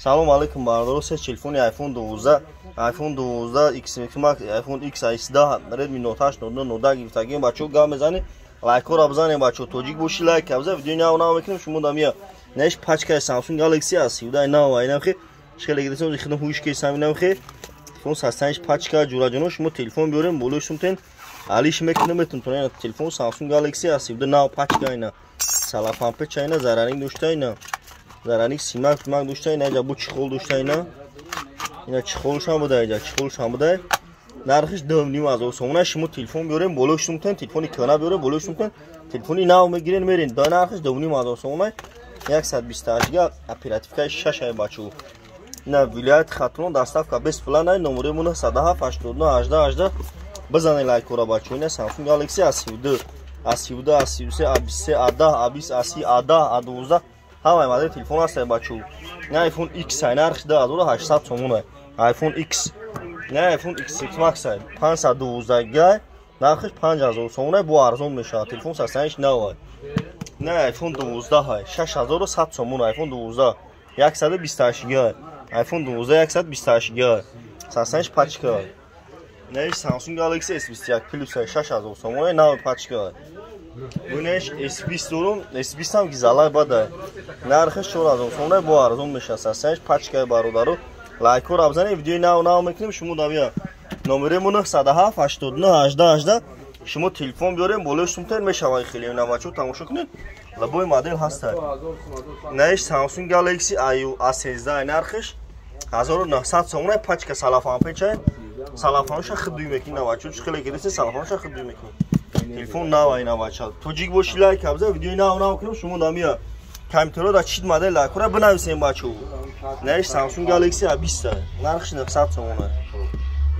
Салом алейкум, бародаро. Се телефони iPhone 12, iPhone 12 X Max, iPhone X S10, Redmi Note 8, Note 9, Note 10 гирифтагием. Бачаҳо, гап мезанем, лайкҳоро бизанем. Бачаҳо, тоҷик бошӣ, лайк бизан. Видеои нав нав мекунем. Шумо дамия неш пачкаи Samsung Galaxy A17 нав айнамхе шхеле гирифтем, хидм ҳуш кесам инамхе телефон састаниш пачка. Ҷураҷоно, шумо телефон биёрем, болои сумтен алиш мекунем, метунтон. Телефон Samsung Galaxy A17 нав пачка, ина салафанпеча, ина зараник дошта, ина зараник симак мак дошта, ина иҷа бу чехол дошта, ина чехолшам буда, иҷа чехолшам буда. Нархиш 2,5 ҳазор сомона. Шумо телефон биёрем, болои сумтен телефони кӯна биёрем, болои сумтен телефони нав мегирен, мерен. Да нархиш 2,5 ҳазор сомона, 128 га, оперативкаи шашай. Бачу, ина вилояти Хатлон, доставка бесплатно. Номери мо 907 89 18 18. Бизанед лайкора, бачо. Ина Samsung Galaxy A32, A32, A33, A23, A10, A20, A30, A10, A12, ҳамаи модели телефон ҳастае, бачо. Ина iPhone X ай, нархи 2800 сомона. iPhone X, ина iPhone X Max ай, 512 гай, нархиш 5000 сомона, бо арзон мешавад. Телефон састаниш нав ай. Ина iPhone 12 ай, 6100 сомона. iPhone 12 128 гай, iPhone 12 128 гай, састаниш пачка. Ина Samsung Galaxy S21 Plus ай, 6000 сомона, нав пачка. Бунеш S20 дорум, S20 ҳам гизалай бадай. Нархиш 4000 сомона, бо арзон мешавад. Састаниш пачкаи. Бародаро, лайкҳоро бизанед, видеои нав нав мекунем. Шумо давия номери мо 907 89 18 18. Шумо телефон биёрем, болои сумтен мешавад хеле. Навачо, тамошо кунед, лабои модел ҳастад. Наиш Samsung Galaxy A13, нархиш 1900 сомона, пачка, салафанпеча. Салафанша худ дуй мекунӣ, навачо, чӣ хеле гирифти, салафанша худ дуй мекунӣ. Телефон нав ай, навача. Тоҷик бошӣ, лайк бизан, видеои нав нав кунем. Шумо дамия компютеро да чит модел лайкҳоро бинависем, бачо. Наиш Samsung Galaxy A20, нархиш 900 сомона.